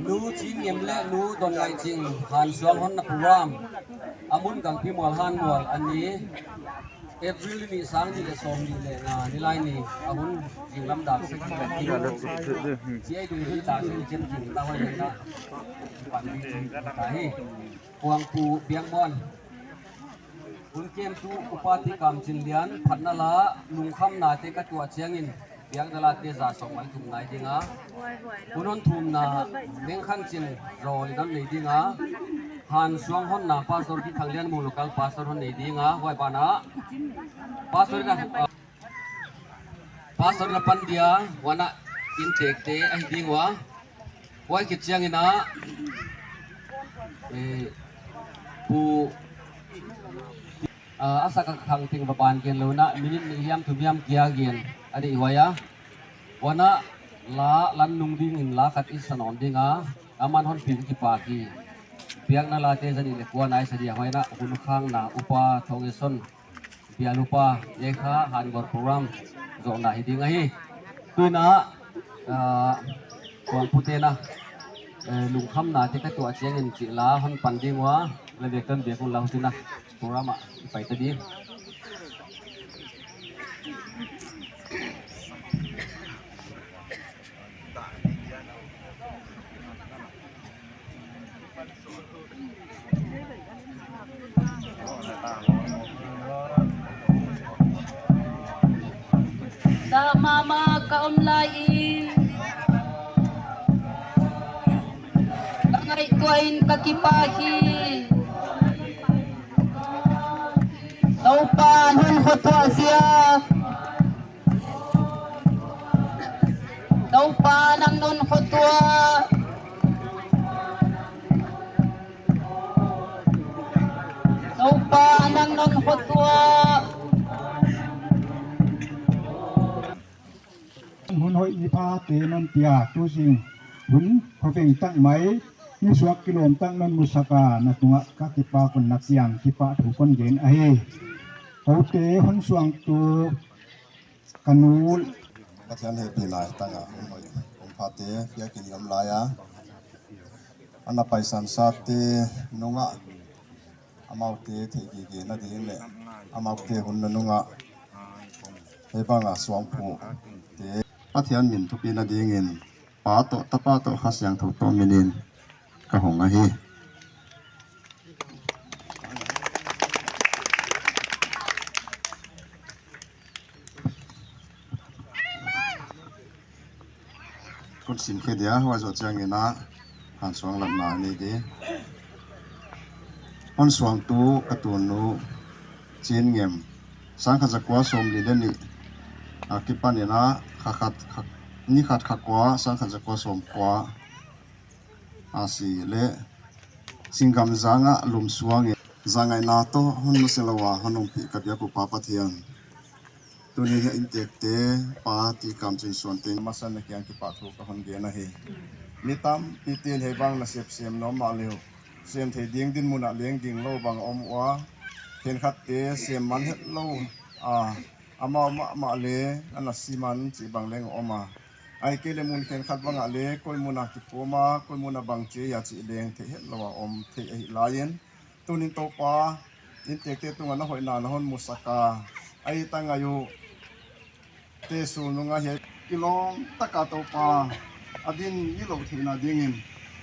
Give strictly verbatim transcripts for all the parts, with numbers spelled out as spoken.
Nu Cin Ngem le Nu Don Ngai Cing, Han Suang honna program a mun Gangpi Mual, Han Mual an ni. April ni nih, sang nih le sawm nih le nga ni lai ni a hun zinglam dak sek ci ai dung hi ta sek cem cing ta hoi na pan ni ci ta hi. Kuangpu Biang Muan. Hun kemtu Upa Ti Kam Cin Lian phatna la lungkhamnate ka tuah ciangin biakna late za sawm le thum nai dinga, hun hon thumna Meng Khan Cin Zawl in hon nei dinga, Han Suang honna Pastor Ki Thang Lian Mung local pastor hon nei dinga, huai banah pastor in a Pastor na pan dia, huanah inntekte ahi ding ua. Huai khit ciangin ah, eh, pu, ah, a sak a khang teng va ban gen lo na, minute nih hiam thum hiam kia gen a deih huai a. Huanah la lan nung dingin la khat i sa nawn ding a, aman hon pin kipak hi. Biakna late zanih le kua nai sa dia huai na, hun khangna upa Thong Eson, bialupa, yei kha hanbor program zawhna hi ding ahi. Tuinah, ah, kuangpute na, eh, lungkhamnate ka tuah ciangin cih la hon pan ding ua, la biak tan biak un la hutina program ah i pai ta ding. Dah mahmah ka om lai i, ka ngaihtuah in ka kipak hi. Topa nang khuatuah zia. Topa nang non khuatuah. Topa nang non khuatuah. Hun hoih ni phate non pia, tuzing hun khuaveng tak mai, ni suak kilawm tak non musak a, na tungah ka kipak un na ciang kipahthu kon gen ahi. Kote hun suangtu ka nu. Pathian hehpihna hi tangah hun hoih hun phate piakin i om lai a, a na paisan sate nungah amaute theih gige nading le amaute hun na nungah hei banga suangphuhte Pathian min thupi nadingin Pa tawh, Tapa tawh, Kha Siangtho tawh minin ka hong ahi. Kun simkhia dia, huai zawh ciangin ah hansuang latna ni di. Hon suangtu ka tunu Cin Ngem, sangkhat zakua sawmli le nih a kipanin ah kha khat, kha, ni khat kha kua, sangkhat zakua sawmkua a si le Singgam zangah lumsuangin zangaihna tawh hon nusia lo a hon ompih ka biak uh Pa Pathian, tuni hi a inntekte Pa Ti Kam Cin Suan teng masa na kiang kipahthu ka hon gen ahi. Mi tampi ten hei bang na sepsem nuam mah le uh, sem thei ding dinmunah leng ding lo bang a om uh a, khenkhatte sem man het lo a, amau mahmah le a na si man cih bang leng a om a, ahih kei le mun khenkhat bangah le koi munah kiphuam a, koi munah bang ci a cih leng theih het lo a om thei ahi lai-in, tunin Topa, inntekte tungah na hoihna na hon musak a, a it a ngai uh te sul nungah hiai kilawm taka Topa a din i loh theihna dingin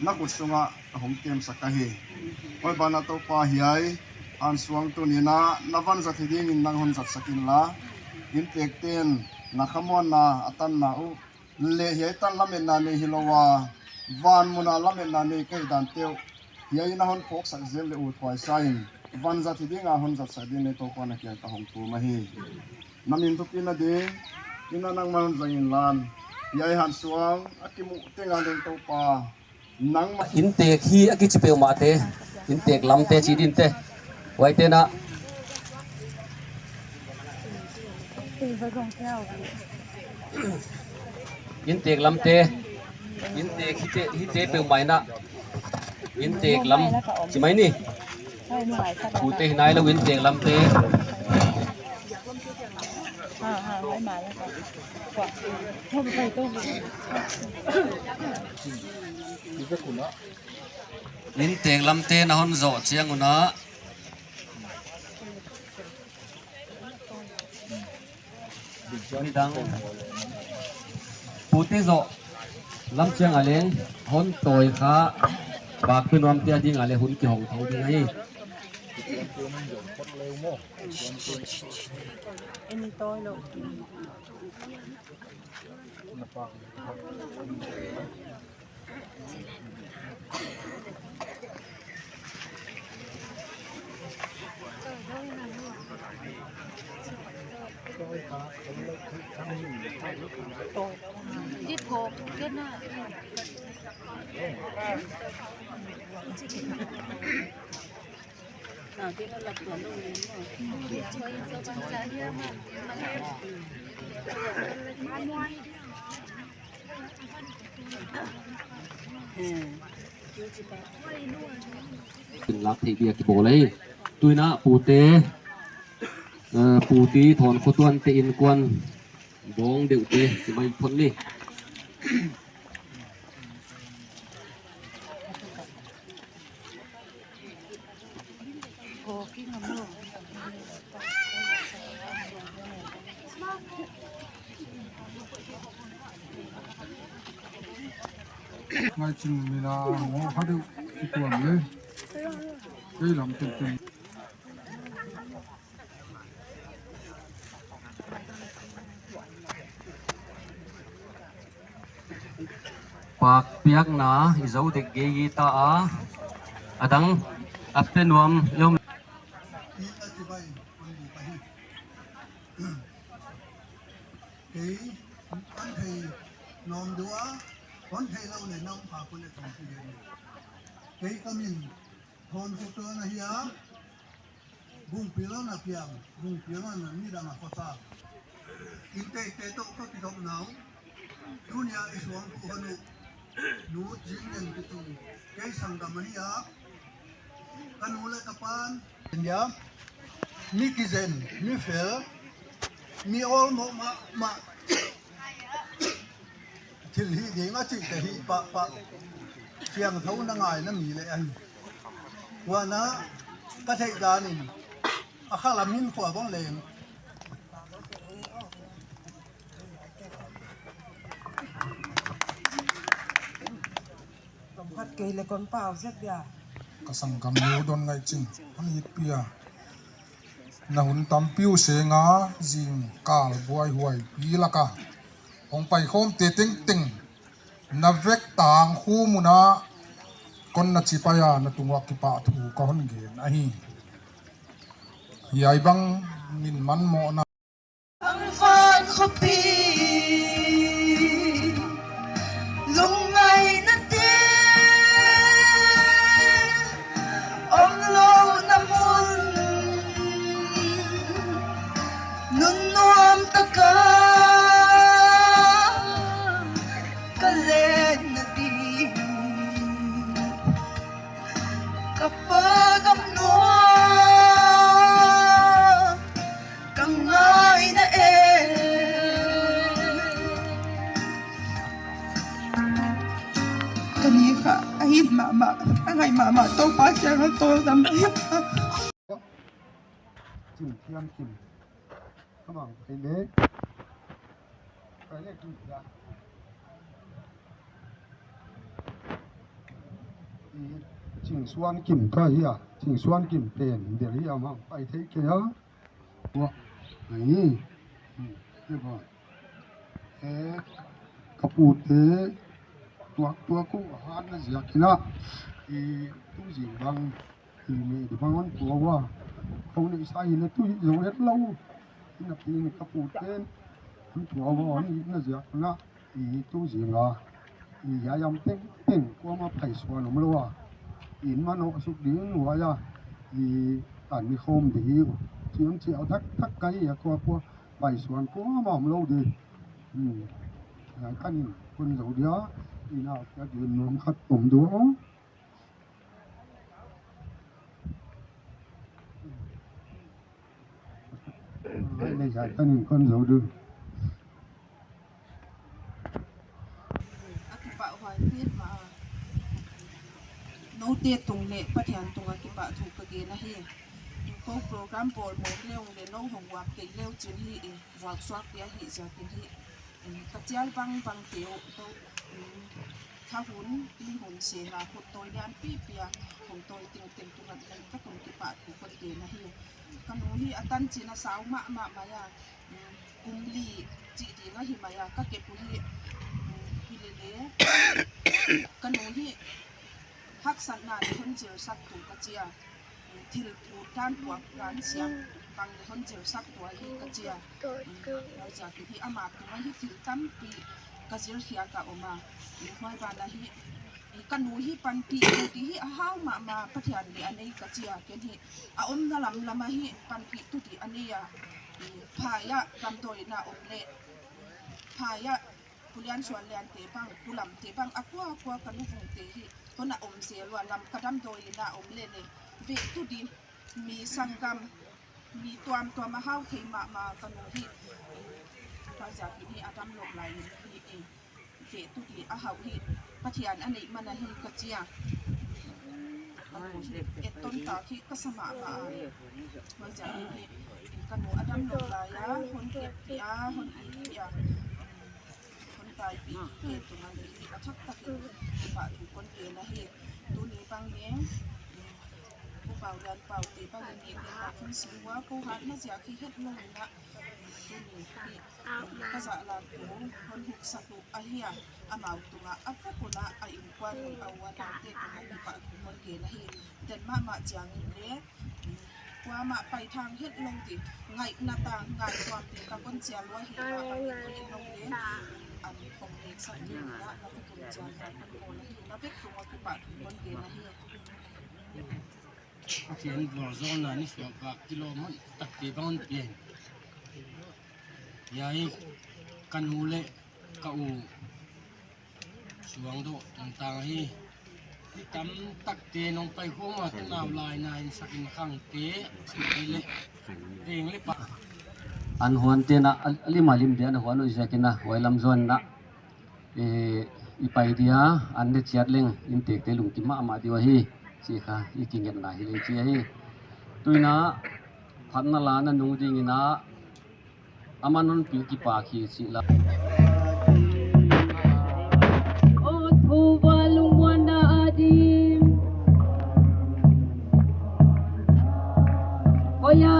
na khut sungah ka hong kemsak ahi. Huai banah Topa, hiai hansuang tuninah na vanzat hi dingin nang hon zatsak inla, inntekten na khamuanna a tanna uh le hiai tan lametna nei hi lo a, van munah lametna nei ka hih dante uh hiai na hon phawksak zel le uh thuaisa in, Vanzat hi dinga hon zatsak ding nei Topa na kiang ka hong tum ahi. Na min thupi nading ina nangman hon zang inlan, hiai hansuang a kimuh tengah leng Topa nangmah. Inntek hi a kici peuhmahte, inntek lamte ci dinte. Huaite na inntek lamte, inntek hite, hite peuhmah ina inntek lam ci mai ni. Pute hi nai lo inntek lamte. Inntek lamte na hon zawh ciang unah midang pute zawh lam ciangah leng hon tawi kha, bakte nuamte a dingah leng hun kihong tho ding ahi. Lak theih bia kibawl ahi. Tuinah pute, eh, puti thawn khuatuante innkuan bawng deuhte kimai phon ni. Ngaihcing mina ngawh kha deuh kituam le kei lam tengteng. Pakpiakna i zo dek gei ta a, a dang a pe nuam i om. Kei an thei nuam dua, hon thei lo le na um pha kun e thong kei. Kei ka min Thawn Khuatuan ahi a, Bungpi lo na piang, Bungpi lo na nidang a khuasa. Innteekte tawh ka kizopna uh, tunia i suang uh hon uh, Nu Zing Lian kici, kei sanggam ahi a, ka nu le ka pan. India, mi kizen, mi fel, mi awlmawh mahmah. Thil hih ding a cihte hih pahpah. Siangtho na ngai na mi leh ahi. Huan ah ka theih danin a khalam in khua bang leng. Ka sanggam Nu Don Ngaih Cing, hon it pia. Na hun tampi uh senga zingkal buaihuaipi laka hong paikhawmte tengteng na vek tangkhum unah kon na cipai a na tungah kipahthu ka hon gen ahi. Hiai bang min manmawhna. Ang van khuapi lungngaihna te om lo na mun, nunnuam taka ka len nading, ka pa gam nuam ka ngaihna e. Ka ni kha a hih mahmah, a ngaih mahmah Topa kiangah tawldam ahi. Cing Thian Kim. Ka mang kai le. Kai le Kim Thian. I Cing Suan Kim ka hi a. Cing Suan Kim pen der hi a, mang pai thei kei a. Tua, ai, hmm, te ba. Eh, ka pute tuaktuak uh a hatna ziakin ah, i tuzing bang Ih, nih di bang hong tua ua, hong neihsa hi le tu hi zo het lo. Ih, na pi nih ka pu ten hong tua ua, hong itna ziak na. Ih, tu zinga ih, hiai am tengteng kuamah paisuan om lo a, ih, manawh suk ding huai a, ih, tan ni khawm ding hi uh. Ciam ciau thakthak ka hi a, kuakua paisuan kuamah om lo ding. Hmm. Hiai kan in kon zo dia, ih, na ka din nuam khat om dua. Ai, nei zai kan in kon zo ding. A kipahhuai petmah a, note tung le Pathian tungah kipahthu ka gen ahi. Ko program bawl mawk le ung le no hong uap kei le uh cin hi, i vuaksuak pia hi ziakin hi. Ka cial bangbangte uh, tho, tha hun, mi hun sela hun tawi lianpipi a hong tawi tengteng tungah laitak un kipahthu kon gen ahi. Ka nu hi a tancin a sau mahmah mai a, kum li cih ding ahi mai a, ka kep uh hi. Hi lele, ka nu hi haksatna le hon zilsak tu ka ci a, thil ut dan puak dan siam bang le hon zilsak tua hi ka ci a. Huaiziakin hi ama tungah hi thil tampi ka zilkhiak a om a, huai banah hi ka nu hi panpih tu ti hi a hau mahmah, Pathian le a nei ka ci a, ken hi a omna lamlam ah hi panpih tu ti a nei a, phai ah damdawina om le phai ah Pu Lian Suan Liante bang, Pu Lamte bang, a kuakua ka nu Vungte hi hon a om zel ua, Lamka damdawina om le le veh tu di, mi sanggam, mi tuamtuam a hau thei mahmah ka nu hi. Huaiziakin hi a damlawh lai in hi, veh tu di a hauh hi. Pathian a neih man ahi ka ci a. Ka nu hi etton tak hi ka sa mahmah a. Huaiziakin hi ka nu a damlawh lai a hon kep pih a, hon it pih a, hon taipih te tungah hi a thaktakin kipahthu kon gen ahi. Tuni bang leng Pu Pau Lian Paute bangin nih leh tak hong si ua, ko hatna ziak hi het lo in ah, tuni hi ka zahlam tu hon huksak uh ahi a, amau tungah a vek un ah a innkuan un a u a naute tungah kipahthu kon gen ahi. Den mahmah ciangin le kuamah paithang het lo ding, ngaihna tang ngai tuam ding ka kon cial ua hi mah bangin hon it lo le, an hong neksak ding in ah na vek un cial na kon bawl ahi, na vek tungah kipahthu kon gen ahi. Pathian vualzawlna ni suak vak kilawm hon takte bang hon pia in. Hiai ka nu le ka u suang dawh tungtang hi. Mi tam takte nong pai khawm a, ka nau lai na in sak in khangte, sik le veng le pa. An huan te na a lim a lim dia na huan uh ziakin a, huai lam zuan na. Eh, i pai dia, an ne ciat leng, inntekte lungkim mahmah diu ahi, ci kha, i kingetna hi lei ci ahi. Tuina, phatna la na nung dingin a, aman hon pih kipak hi cih la. O Topa lungmuanna a dim. Hoih a.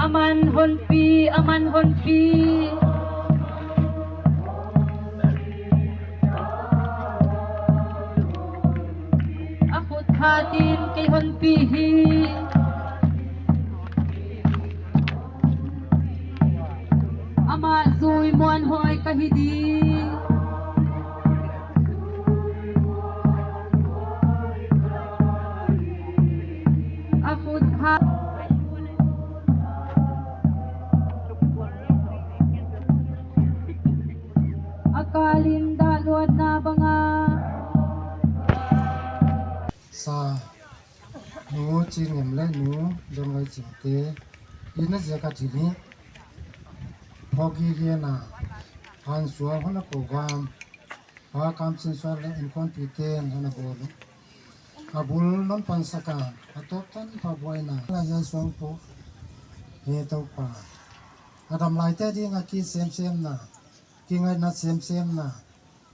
Aman honpi, aman honpi. A khut khatin kei honpi hi. Amah zui muanhuai ka hi ding. A khut khat. A kalin dah luatna banga. Sa nu Cingem le nu Dom Lai Cingte itna ziak a thil hi. Phawk gige na, hansuang hon a program, Pa Kam Cin Suan le innkuanpite in hon a bawl uh. A bul non pansak a, a tawp tanpha buaina. Lai Zai Suang Pu, he Topa, a dam laite ding a ki semsemna, kingaihna semsemna,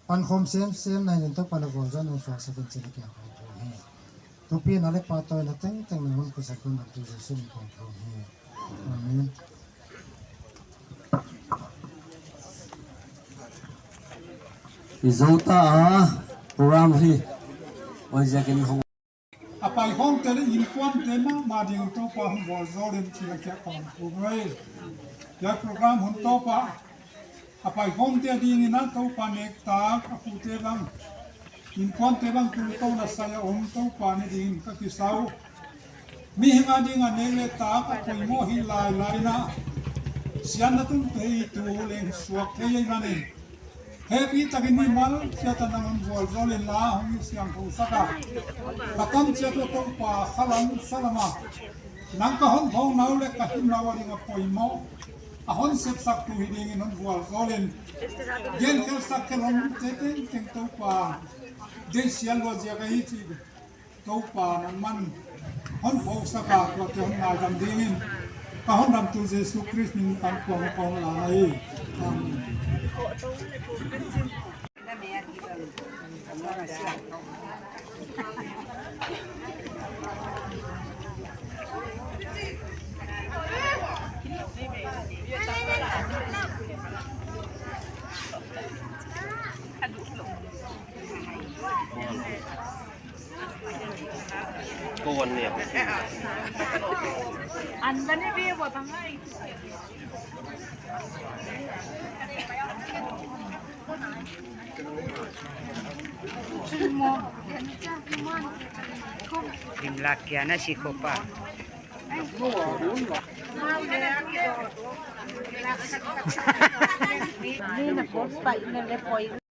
pankhawm semsemna in Topa na vualzawlna hong suaksak in cih na kiang khawm hi. Thupina le pahtawina tengteng na hon khusak in, Topa Jesu min khawm hi. Amen. I Zo ta a program hi. Oi ziakin hong. A paikhawmte le innkuante mahmah dingin Topa hong vualzawl in ci-in a kiak kong thu hi. Tua program hun tawpah a paikhawmte dingin a Topa nektak a pute bang, innkuante bang tungtawn a sai a om Topa ne dingin ka kisau. Mihing a ding a nek le tak a poimawh hi lailai na, siatna tun thei tu leng suak thei ei manin, hehpih takin mimal ciat a nang hong vualzawl inla hong hi siangtho sak a, ka tan ciat uh Topa khalam salam a, nang ka hon phawk nau le ka him nau a ding a poimawh a hon sepsak tu hi dingin hon vualzawl in, genkhelhsak khelhomte tengteng Topa deihsiat luat ziak ahi cih Topa nangman hon phawksak a, tuate hon ngaidam dingin ka hondamtu Jesu Khrist min kan kuang kong la na hi. Amen. Limlak kia na si khopa. Ni na pos pa ina le poi.